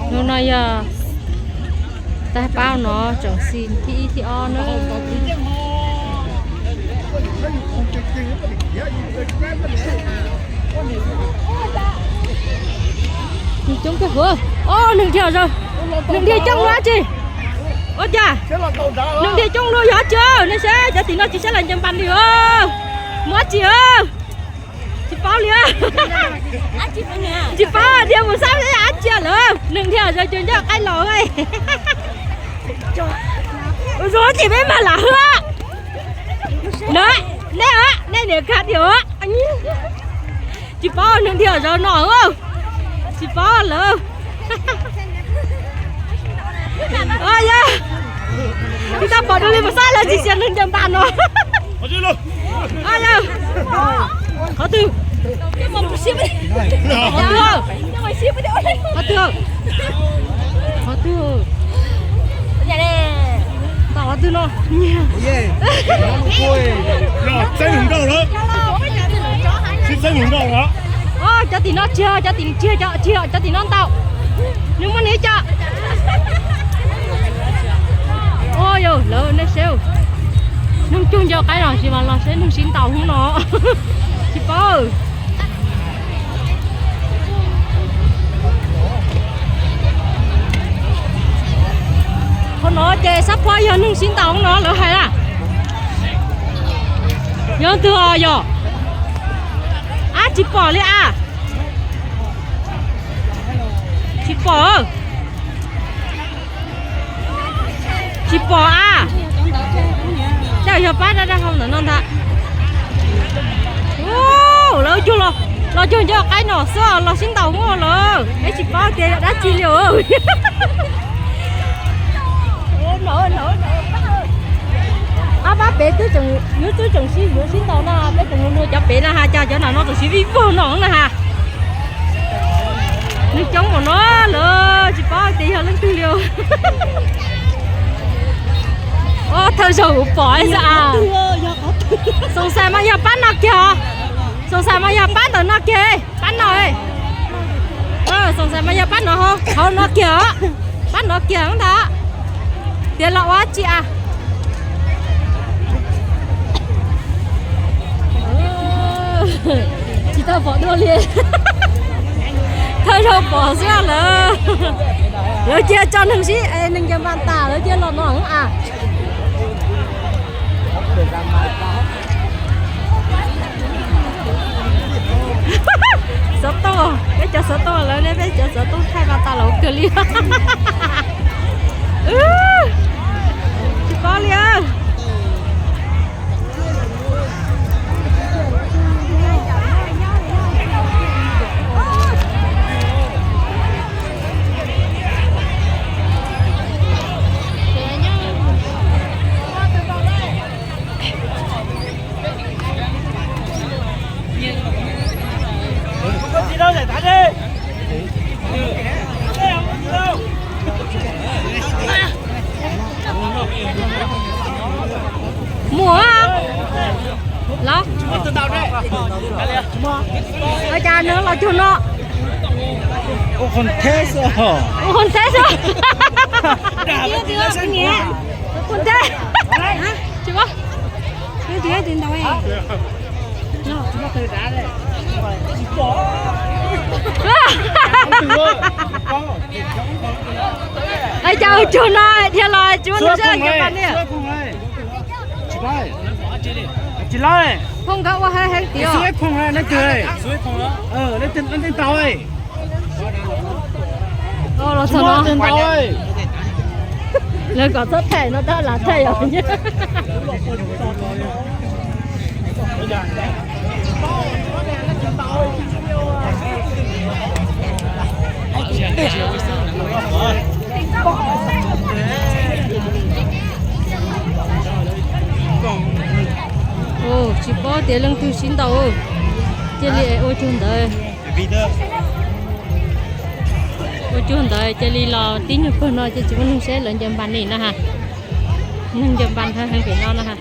Hnub no yog tag pab no tsoom xis thib ib thib ob na. Coob kawg huv. Os, neeg dhia, neeg dhia coob dab tsi? Ua cas neeg dhia coob luaj yog dab tsi? Nej saib cov tim no tsis saib los ncaws npas li. Muaj dab tsi? Tsis paub li. Tsis paub, dhia mus saib dab tsi lawm. Neeg dhia zov cov ncauj qaib los. Zoo dab tsi peb mam lam hwb. Nej, nej niam kha tias tsis paub, neeg dhia zov no. Tsis paub lawm. Yog, tsis tau pom dua li, mus saib lawv tsis xav neeg ncaws npas no. Yog, qhov twg? Qhov twg? Qhov twg? Qhov twg? Tau qhov twg no? Txeeb hluas nkauj lawm. Sib txeeb hluas nkauj lawm. Cov tim no tsis, cov tim tsis, cov tim no ntau. Nws muaj nws cov. Ua yog lawv nej saib, neeg cug ncauj qaib los tsis mas los saib neeg sib ntaus hnub no. Tsis paub. Qhov no ces xab phob yog neeg sib ntaus no lawv hais na. Yog twg os yog? Ab, tsis pom li as. Tsis pom. Tsis pom as. Cas yog pab dab dab hau ntawm no ntag. Lawv cug los, los cug ncauj qaib no xwb los sib ntaus ua lawm, peb tsis paub tias yog dab tsi li. Ab, pab pem twb tseem, yuav twb tseem sib yuav sib ntaus no, peb tseem mus nug cov pem no has, cas cov no no tseem sib vij vog no na has. Neeg coob npaum no lawm tsis paub tias yog leej twg li. Thawj zaug kuv pom xwb as. Xoom xais mas yog pab no kiag os. Xoom xais mas yog pab ntawm no kiag, pab no. Xoom xais mas yog pab no, hauv no kiag os. Pab no kiag ntag. Tias los ua dab tsi as? Tsis tau pom dua li. Thawj zaug pom xwb lawm. Lawv cia tso neeg sib, neeg ncaws npas tas lawv cia los no as. Xov tooj, peb cov xov tooj lawv ne, peb cov xov tooj thaij mas tas los kawg li. Tsis paub li. Muaj los, ua cas nws los cuag no? Ua qhov ntheb xwb. Ua qhov ntheb xwb. Qhov ntheb. Tsis paub. Ua cas ua cuag no dhia los tsis muaj neeg saib los ncaws npas li. Phooj nkawd ua heev heev tiag. Los txog no, lawv kom txhob thaij no tab lam thaij os. Tsis paub tias leej twg sib ntaus, cia li ua cuag ntawd. Ua cuag ntawd cia li los tib nyuag pawg no ces tsis muaj neeg saib lawv ncaws npas li na ha. Neeg ncaws npas heev heev pem no na ha.